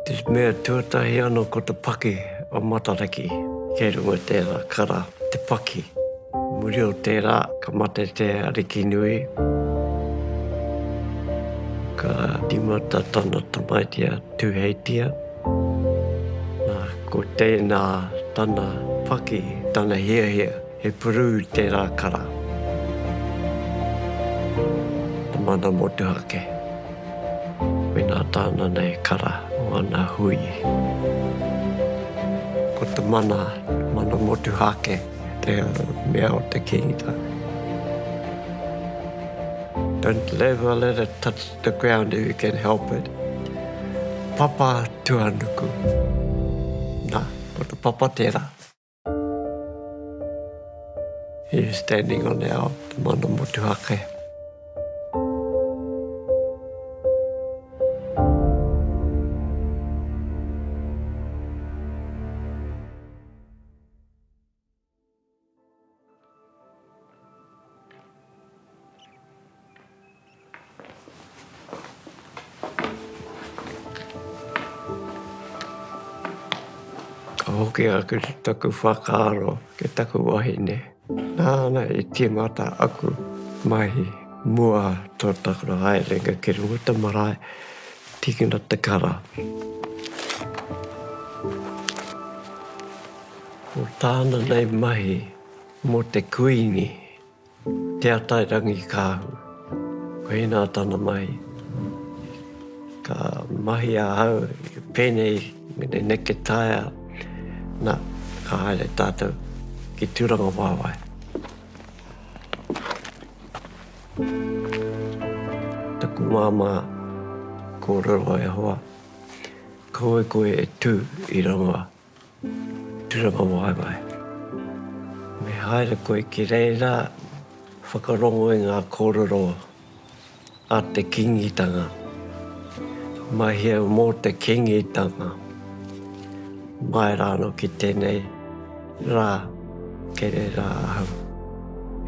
Te mea tuatahi ano ko te paki o Matariki, kei runga tērā kara, te paki. Muri o tērā ka mate te Arikinui, ka timata tana tamaiti a Tuheitia. Nā, ko tēnā tana paki, tana hiahia, he purū tērā kara. Te mana motuhake. Koinā tāna nei kara o ana hui. Ko te mana, mana motuhake te mea o te Kīngitanga. Don't ever let it touch the ground if you can help it. Papa Tuanuku. Nā, ko te papa tērā. He is standing on our mana motuhake. Ka hoki aku taku whakaaro ki taku wahine. Nāna i tīmata aku mahi mua tō taku haerenga ki runga te marae, tīkina te kara. Ko tāna nei mahi mō te Kuini. Te Atairangikaahu. Koinā tana mahi. Ka mahi ahau pēnei me te neke taea, na, ka haere tātou ki Tūrangawaewae. Taku māmā kōrero e hoa, kaua koe e tū i runga Tūrangawaewae. Me haere koe ki reira whakarongo i ngā kōrero a te Kīngitanga. Mahia mō te Kīngitanga. Mai rānō ki tēnei rā, kei reira ahau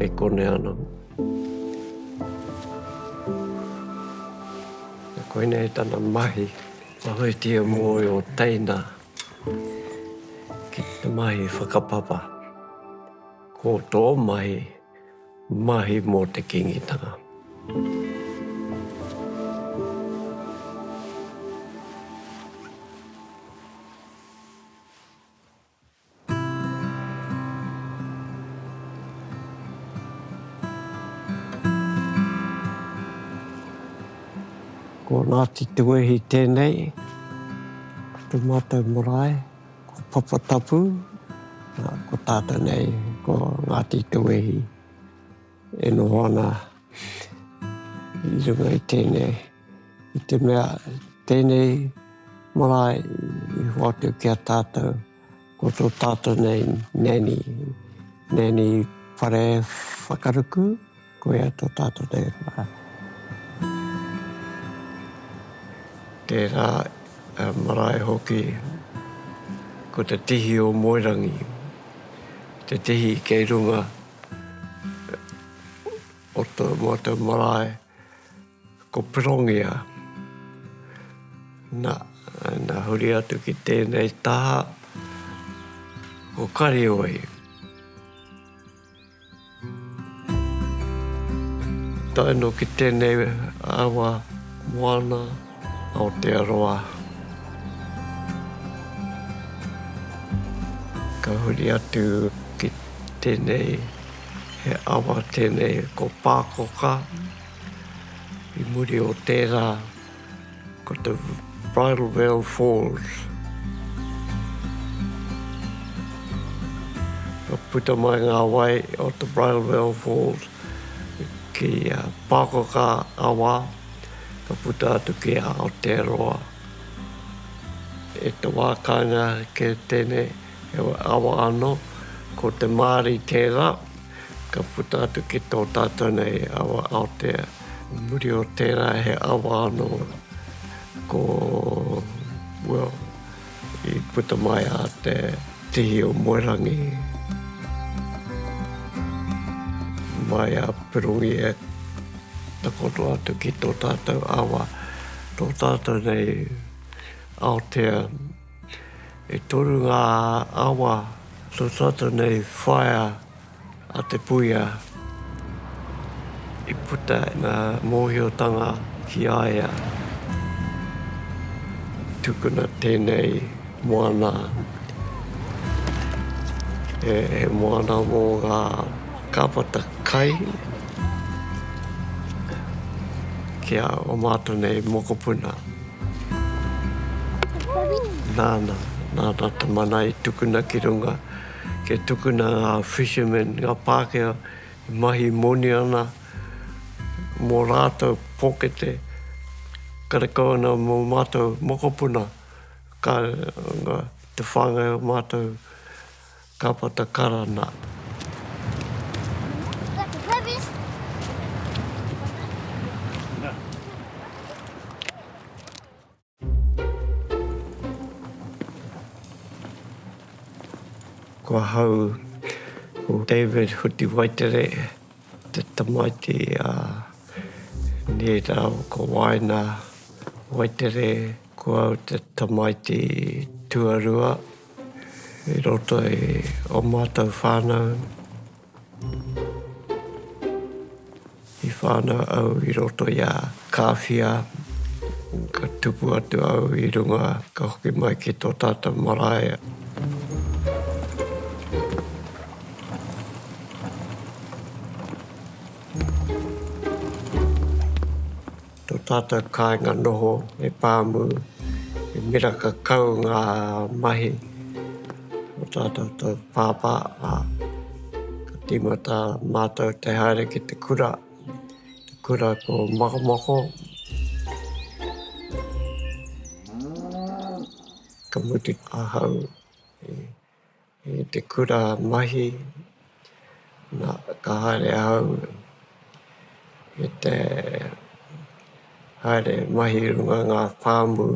e kone ana. Koinei tana mahi. Awetia mō ō teina ki te mahi whakapapa. Ko tō mahi, mahi mō te Kīngitanga. Ko Ngāti Te Wehi tēnei, ko tō mātou marae, ko Papatapu, ko tātou nei, ko Ngāti Te Wehi e noho ana i runga i tēnei. I te mea tēnei marae i hoatu ki a tātou. Ko tō tātou nei nanny, nanny whare whakaruku, koia tō tātou nei whare. Tērā marae hoki, ko te tihi o Moerangi, te tihi kei runga o tō mātou marae. Ko Pirongia. Na, na huri atu ki tēnei taha, ko Karioi. Tae no ki tēnei awa moana Aotearoa. Ka huri atu ki tēnei, he awa tēnei ko Pākoka. I muri o tērā, ko te Bridal Veil Falls. Ka puta mai ngā wai o te Bridal Veil Falls ki Pākoka awa, ka puta atu ki Aotearoa. E te wā kāinga kē tēnei, he awa anō, ko te Māori tērā. Ka puta atu ki tō tātou nei awa Aotea. Muri o tērā he awa anō ko, well, i puta mai a te tihi o Moerangi. Mai a Pirongi e takoto atu ki tō tātou awa, tō tātou nei. Aotea. E toru ngā awa tō tātou nei whaea a Te Puia i puta ngā mōhiotanga ki a ia. Tukuna tēnei moana he moana mō ngā kāpata kai ki a o mātou nei mokopuna. Nāna, nāna te mana i tukuna ki runga, kia tukuna ngā fishermen, ngā Pākehā e mahi moni ana mō rātou pōkete, karekau ana mō mātou mokopuna, ka, te whāngai o mātou Kāpata Karana. Ko ahau, ko David Huti Waitere, te tamaiti a Ned rāua ko Waina Waitere, ko au te tamaiti tuarua i roto i o mātou whānau. I whānau au i roto i a Kāwhia, ka tupu atu au i runga, ka hoki mai ki tō tātou marae. Tō tātou kāinga noho e pāmu, e miraka kau ngā mahi o tā tātou pāpā, ā, ka tīmata mātou te haere ki te kura, te kura ko Makomako. Ka mutu ahau i te kura mahi, na, ka haere ahau i te haere mahi i runga i ngā pāmu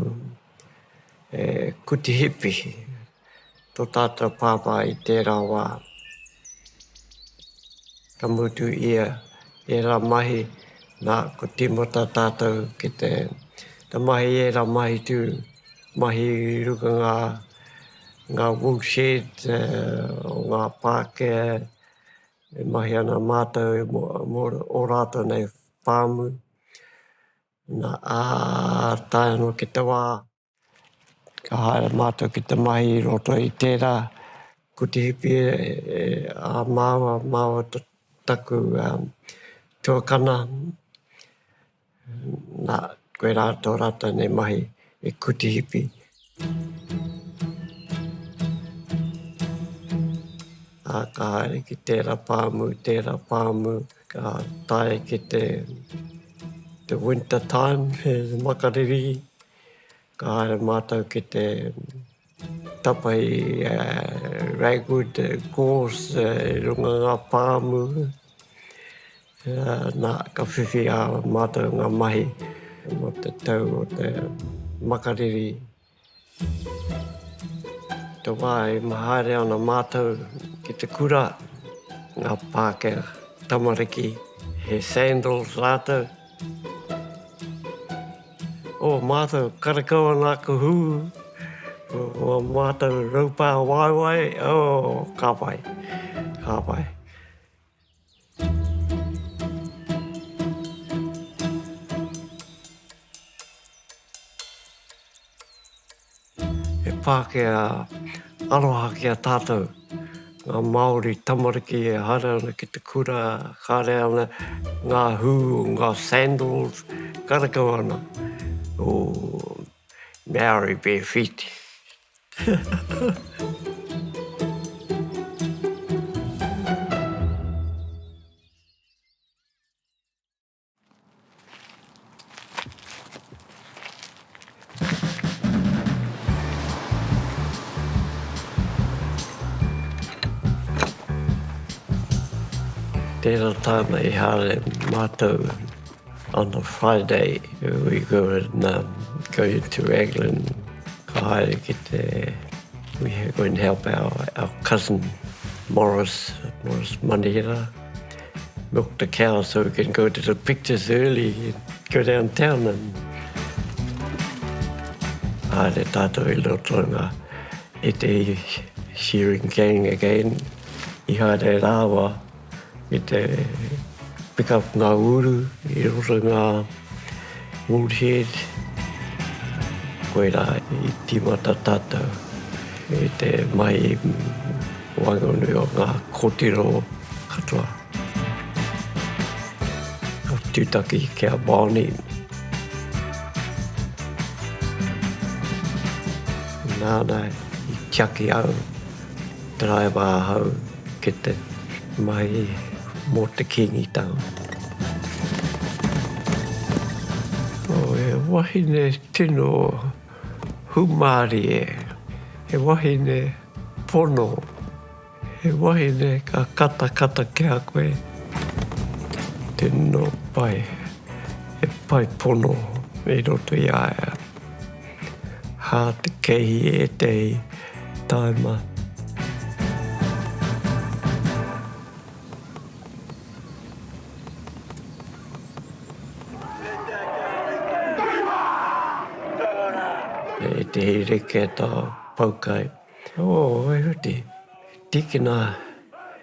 e kuti hipi tō tātou pāpā i tērā wā. Ka mutu ia ērā mahi, nā, ko tīmata tātou ki te mahi ērā mahi tū. Mahi i runga ngā, ngā woolshed o ngā Pākehā e mahi ana mātou mō ō rātou nei pāmu. Nā, ā, tae anō ki te wā ka haere mātou ki te mahi i roto i tērā kuti hipi a māua, māua taku tuakana. Nā, koirā tō rātou nei mahi e kuti hipi. Ā, ka haere ki tērā pāmu, tērā pāmu, ka tae ki te, te winter time, te makariri, ka haere mātou ki te tapahi ragweed, gorse i runga ngā pāmu. Nā, ka whiwhi a mātou ngā mahi mō te tau o te makariri. Te wā e haere ana mātou ki te kura, ngā Pākehā tamariki, he sandals rātou. O mātou, karekau ana aku hū, o mātou raupā waewae, oh, ka pai, ka pai. He Pākehā aroha ki a tātou, ngā Māori tamariki e haere ana ki te kura, kāre ana ngā hū, ngā sandals, karekau ana. Oh, Maori bare feet. Tērā tāna i haere mātou on a Friday we go and um, go to Raglan ka haere ki te we go and help our, our cousin Morris, Morris Manihera milk the cow so we can go to the pictures early and go downtown and. Haere tātou i roto i ngā ētehi shearing gang again i haere rāua i te pick up ngā uru i roto i ngā wool shed. Koirā i tīmata tātou i te mahi waenganui o ngā kōtiro katoa. Ka tūtaki ki a Bonnie. Nāna i tiaki au, driver ahau ki te mahi mō te Kīngitanga. Oh, he wahine tino hūmārie, he wahine pono. He wahine ka katakata ki a koe. Tino pai, he pai pono i roto i a ia. Hā te keihi ētehi taima. Ētehi reketa poukai. Oh, e Ruti, tīkina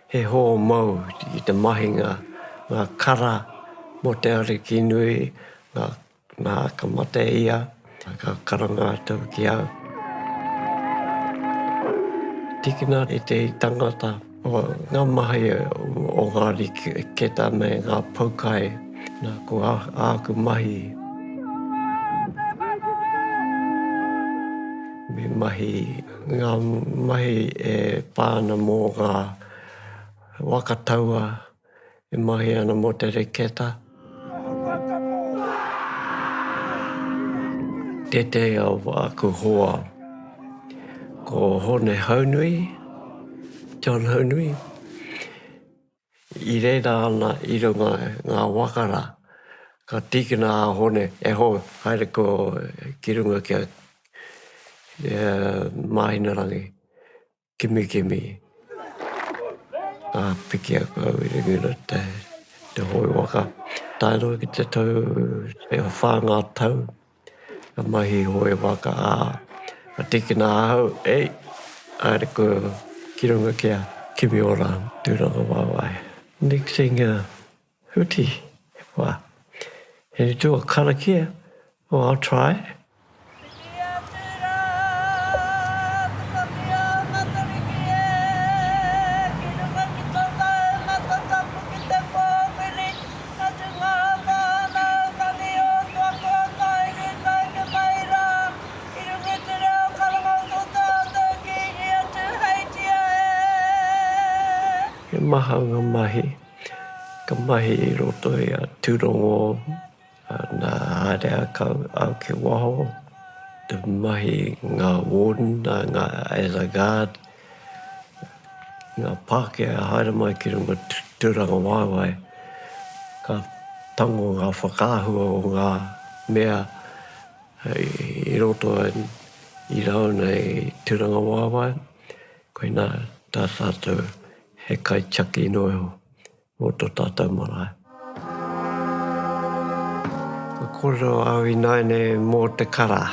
he hōmau i te mahinga, ngā kara mō te Ariki nui, ngā, nā, ka mate ia, ka karanga atu ki au. Tīkina e te tangata o ngā mahi o ngā riketa me ngā poukai, nā, ko āku mahi. Me mahi ngā mahi e pā ana mō ngā waka taua e mahi ana mō te reketa. Tētehi o aku hoa ko Hone Haunui, John Haunui. I reira ana i runga ngā waka rā, ka tīkina a Hone e Hoe, haere ko ki runga ki a Māhinarangi, kimikimi. Ka piki aku au i runga i te hoe waka. Tae noa ki te tau e whā ngā tau. Ka mahi hoe waka, ā, ka tīkina ahau, ei, haere koe ki runga ki a Kimiora, Tūrangawaewae. Next thing, huti, he wā. Can you do a karakia? Oh, I'll try. Piki atu rā te paki o Matariki e, ki runga ki tō taumata tapu ki te pōwhiri, Atu ngā whānau tangi o Tuakua Tainui taeke mai rā i runga i te reo karanga o tō tātou Kīngi a Tūheitia e. He maha ngā mahi ka mahi i roto i a Tūrongo, nā haere au ki waho, te mahi ngā warden, ngā as a guard, Ngā Pākehā haere mai ki runga tūrangawaewae, ka tango ngā whakaahua o ngā mea i roto i rāuna i tūrangawaewae, koinā tā tātou he kaitiaki noa iho. Mō tō tātou marae. Ka kōrero au ināianei mō te kara.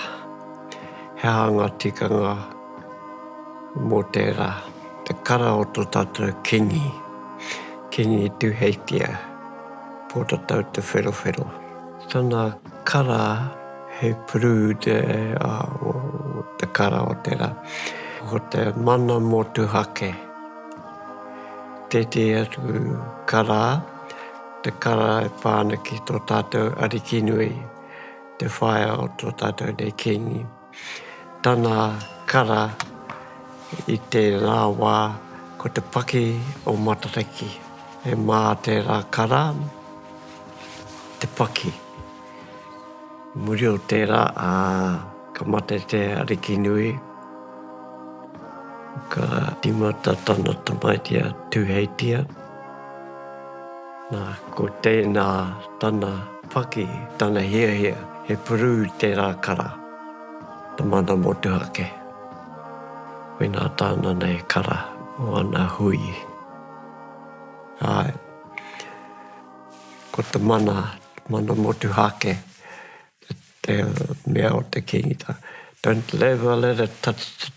He aha ngā tikanga mō tērā? Te kara o tō tātou Kīngi, Kīngi Tūheitia, Pōtatau Te Wherowhero. Tana kara he purū te, te kara o tērā. Ko te mana motuhake. Tētehi atu kara, te kara e pā ana ki tō tātou Arikinui, te whaea o tō tātou nei Kīngi. Tana kara i tērā wā ko te paki o Matariki. He mā tērā kara, te paki. Muri o tērā, ā, ka mate te Arikinui. Ka tīmata tana tamaiti a Tūheitia. Nā, ko tēnā tana paki, tana hiahia, he purū tērā kara, te mana motuhake. Koinā tāna nei kara o ana hui. Āe, ko te mana, mana motuhake. Te mea o te Kīngitanga. Don't ever let it touch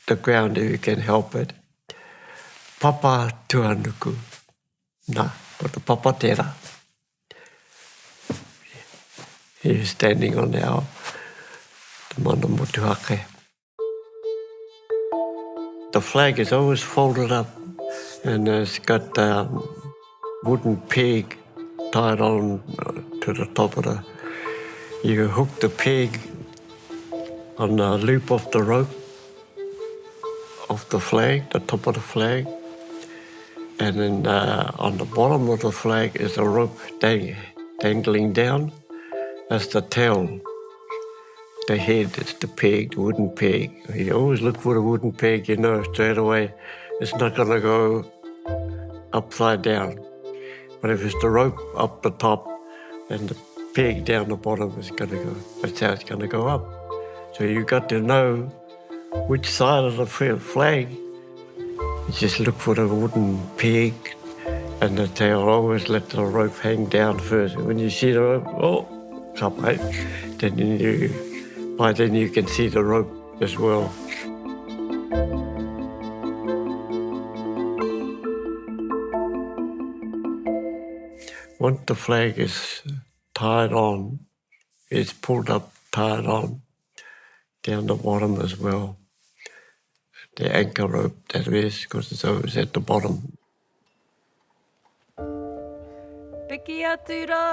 the ground if you can help it. Papa tuanuku. Nā, ko te papa tērā. He is standing on our te mana motuhake. The flag is always folded up and it's got a wooden peg tied on to the top of the... You hook the peg on the loop of the rope of the flag, the top of the flag, and then uh, on the bottom of the flag is a rope dang, dangling down. That's the tail. The head, it's the peg, the wooden peg. You always look for the wooden peg, you know straight away it's not going to go upside down. But if it's the rope up the top and the peg down the bottom, it's going to go, that's how it's going to go up. So you got to know which side of the flag. You just look for the wooden peg and the tail. Always let the rope hang down first. When you see the rope, oh, ka pai. Then you, by then you can see the rope as well. Once the flag is tied on, it's pulled up, tied on, down the bottom as well. The anchor rope, that is, because it's always at the bottom. Piki atu rā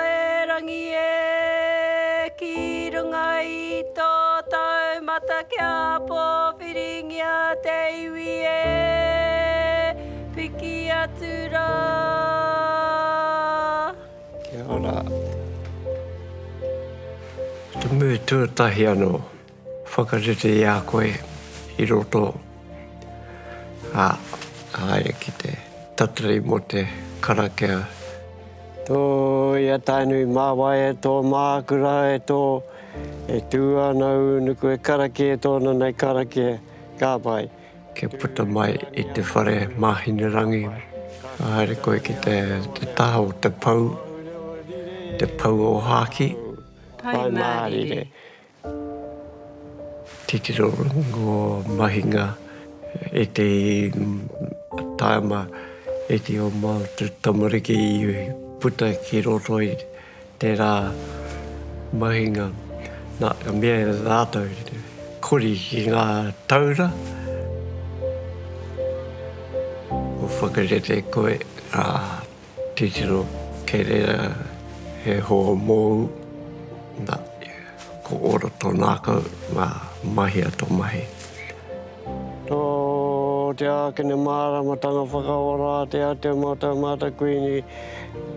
e Rangi e Ki runga i tō taumata Kia pōwhiringia te iwi e Piki atu rā. Kia ora. Te mea tuatahi anō, whakarite i a koe i roto, ā, haere ki te tatari mō te karakia. Tōia Tainui mā wai e tō mākura e tō, e tū ana ūnuku e karakia tōna nei karakia, ka pai. Kia puta mai i te whare Māhinerangi, ka haere koe ki te taha o te pou, te pou o Hāki. Pai mārire. Titiro ngō mahinga e te taima e te o mātou tamariki i puta ki roto i tērā mahinga. Nā, ka mea e rātou, kori ki ngā taura, o whakarere koe, ā, Titiro, kei reira he hoa mōu, na, ko ora tō ngākau, ngā mahia tō mahi. Tō te ākene māramatanga whakaora a te Atua mō tō mātou Kuini,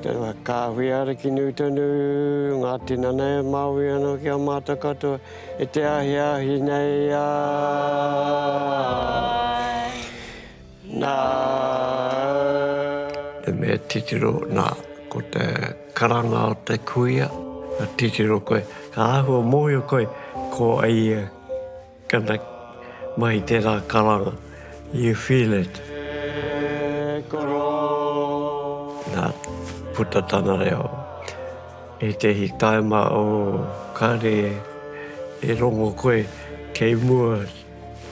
te kāhui ariki nui tonu, ngā tinana e māui ana ki a mātou katoa i te ahiahi nei, ā. Nā. Te mea titiro, nā, ko te karanga o te kuia, ka titiro koe, ka āhua mōhio koe ko a ia kana mahi tērā karanga, you feel it. E koro. Nā, puta tana reo. Ētehi taima, oh, kāre e rongo koe kei mua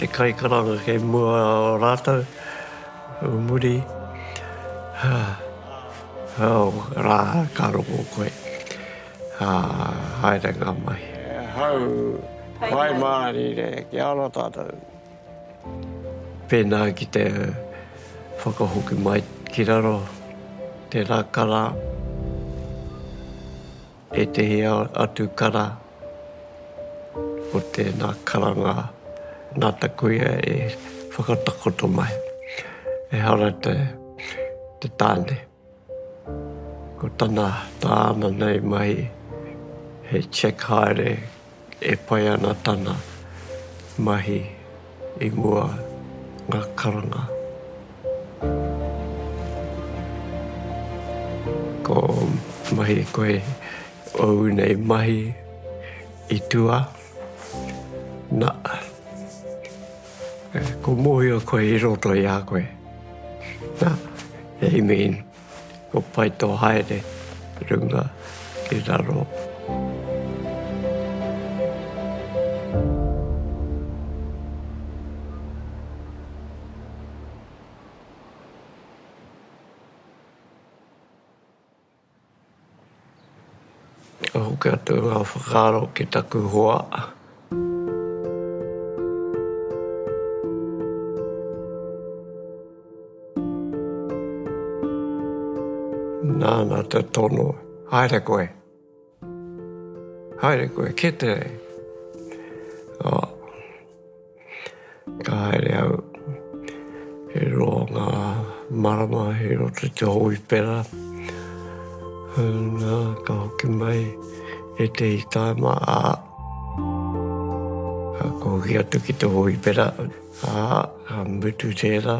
Te kaikaranga kei mua o rātou, o muri, ha, oh, rā, ka rongo koe, ha, haere ngā mahi. E hau, pai mārire, kia ora tātou. Pēnā ki te whakahoki mai ki raro tērā kara. Ētehi atu kara o tēnā karanga nā ta kuia e whakatakoto mai. Ehara te, te tāne. Ko tana, tāna nei mahi he check haere e pai ana tana mahi i mua ngā karanga. Ko mahi koe ōu nei mahi i tua, na, ko mōhio koe i roto i a koe. Na, I mean, Ko pai tō haere runga ki raro. Hoki atu ngā whakaaro ki taku hoa. Nāna te tono, haere koe. Haere koe, kete. Oh. Ka haere au, he roa ngā marama i roto i te hōhipera. Nā, ka hoki mai ētehi tāima, ā, ka hoki atu ki te hōhipera, ā, ka mutu tērā.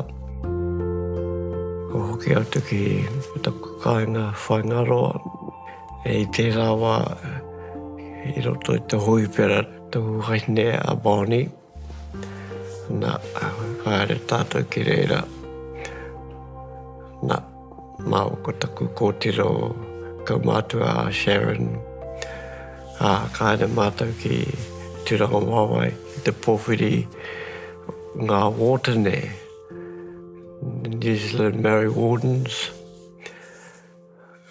Ka hoki atu ki taku kāinga Whaingaroa. I tērā wā, i roto i te hōhipera, Taku wahine a Bonnie, na, ka haere tātou ki reira. Na, māua ko taku kōtiro kaumātua a Sharon, ā, ka haere mātou ki Tūrangawaewae ki te pōwhiri ngā wōtene, New Zealand Maori Wardens.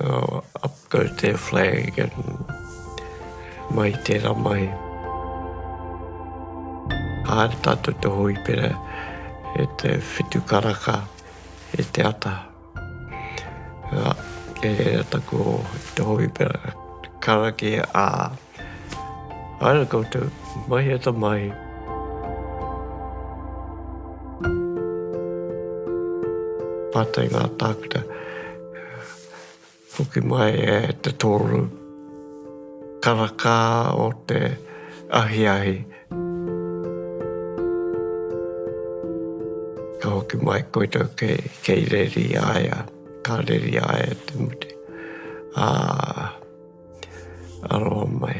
Up goes their flag and mai tērā mai. Haere tātou te hōhipera e te whitu karaka i te ata. Kei reira taku te hōhipera karakia, ā, haere koutou, mahia ta mahi. Pātai ngā tākuta. Hoki mai e te tōru karaka o te ahiahi. Ka hoki mai koutou kei reri a ia, ka reri a ia te mute. Ā, aroha mai.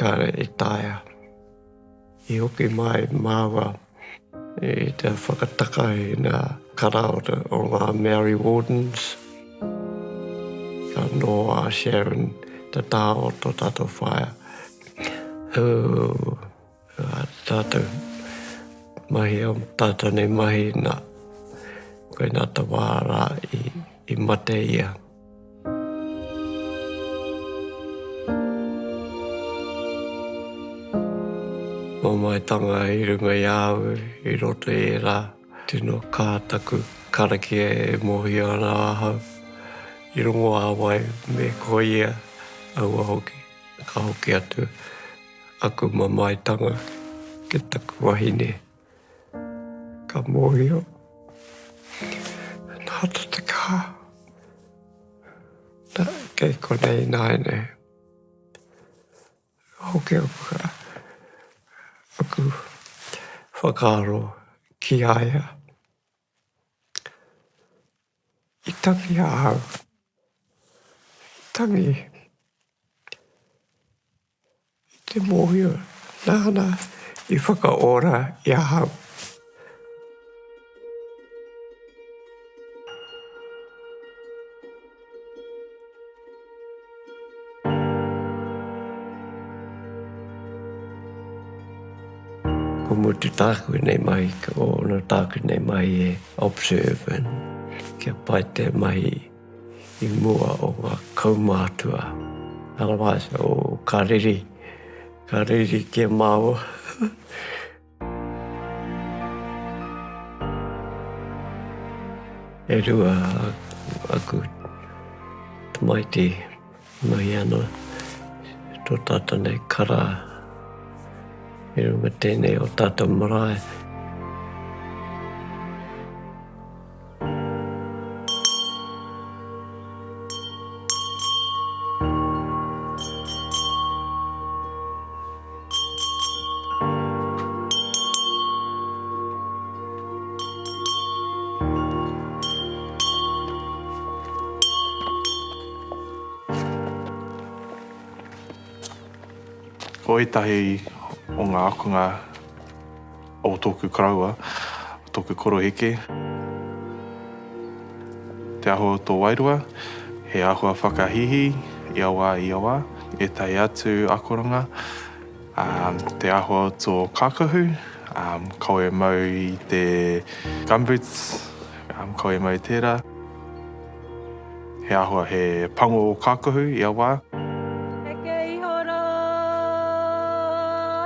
Kāre i taea. I hoki mai māua i te whakataka i ngā kara o ngā Maori Wardens. Ka noho a Sharon te taha o tō tātou whaea. Ooh, a tātou mahi, o tātou nei mahi, nā, koinā te wā rā i mate ia. Mamaetanga i runga i a au i roto i ērā tino kaha taku karakia e mōhio ana ahau i rongo a wai me ko ia aua hoki ka hoki atu aku mamaetanga ki taku wahine ka mōhio nā te kaha. Na, kei konei ināianei. Hoki aku whakaaro ki a ia. I tangi ahau. I tangi. I te mōhio nāna i whakaora i ahau. Ko mutu tāku nei mahi, ko ono tāku nei mahi e observe and kia pai te mahi i mua o ngā kaumātua. Otherwise, oh, ka riri, ka riri ki a māua. E rua aku tamaiti mahi ana tō tātou nei kara i runga tēnei o tātou marae. Ko ētahi o ngā akonga o tōku koroua, o tōku koroheke. Te āhua o tō wairua, he āhua whakahīhī ia wā ia wā, ētahi atu akoranga, te āhua o tō kākahu, kaua e mau i te gumboots, Kaua e mau tērā. He āhua he pango o kākahu ia wā. Heke iho rā,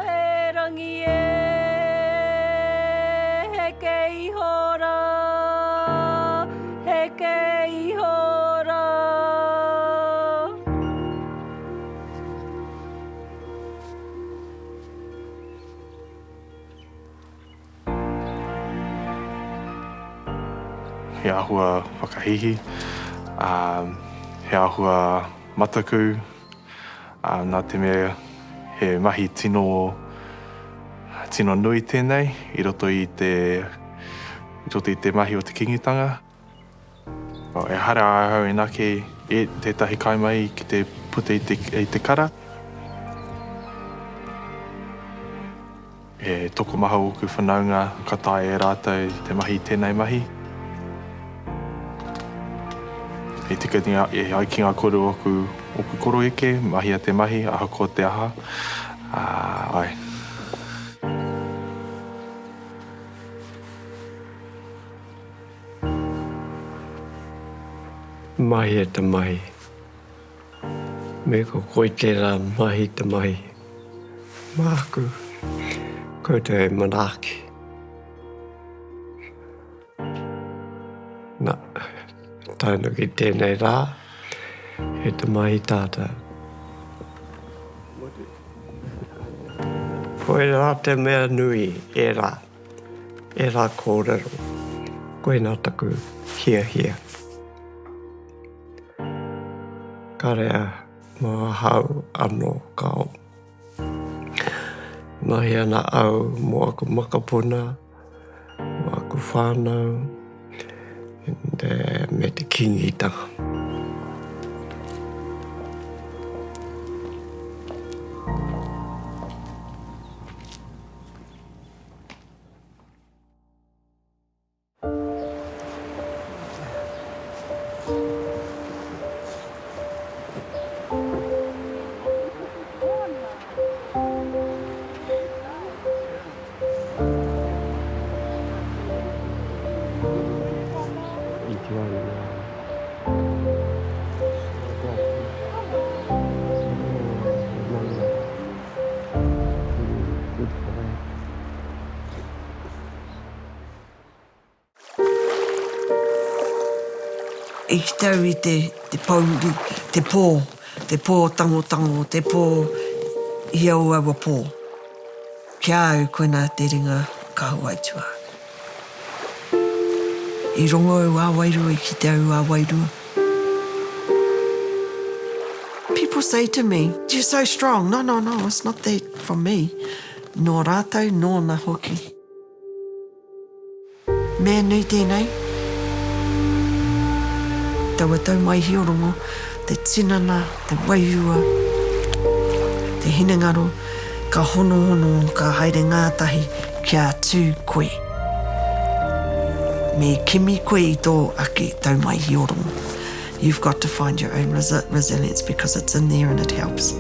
he rangi e, heke iho rā, heke iho rā. He āhua whakahīhī, ā, he āhua mataku, ā, nā te mea he mahi tino, tino nui tēnei i roto i te, i roto i te mahi o te Kīngitanga. Ehara ahau inake i tētahi kaimahi ki te puta i te, i te kara. He tokomaha ōku whanaunga ka taea e rātou te mahi i tēnei mahi. E tika e ai ki ngā kōrero o aku, ōku koroheke, mahia te mahi ahakoa te aha, ā, āe. Mahia te mahi. Me ko koe tērā mahi te mahi. Māku koutou e manaaki. Na, tae noa ki tēnei rā, he te mahi tātou. Koirā te mea nui, ērā. Ērā kōrero, koinā taku hiahia. Kāre mō ahau anō kao. Mahi ana au mō aku makapuna, mō aku whānau, and me te Kīngitanga. I kite au i te, te pōuri, te pō, te pō tangotango, te pō ia o aua pō. Ki a au, koinā te ringa kahu aituā. I rongo au ā-wairua, i kite au ā-wairua. People say to me, you're so strong, no, no, no, it's not that from me. Nō rātou, nōna hoki. Mea nui tēnei, taua tau mai hiorongo, te tinana, te wairua, te hinengaro, ka honohono, ka haere ngātahi kia tū koe. Me kimi koe i tō ake tau mai hiorongo. You've got to find your own resilience because it's in there and it helps.